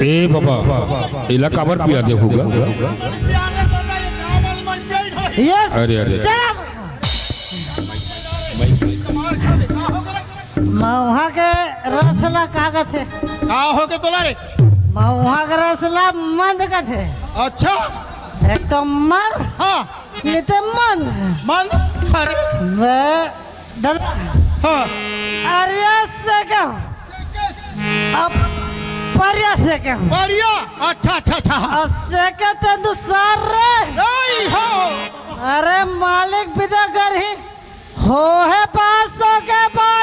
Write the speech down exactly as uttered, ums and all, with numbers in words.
ए बाबा, एला काबर पिया देहू गा? यस। अरे, अरे। शराब। महुआ के रस ला का कथे? का होगे तोला रे? महुआ के रस ला मंद कथे। अच्छा। एक तो मर, हाँ। नहीं तो मंद। मंद। अरे। मैं दादा, हाँ। अरे से क्या? अब परिया से क्या? बढ़िया। अच्छा, अच्छा, अच्छा। असे के तेंदू सारे। नहीं हो। अरे मालिक बिदा कर ही हो है पाँच सौ के बा।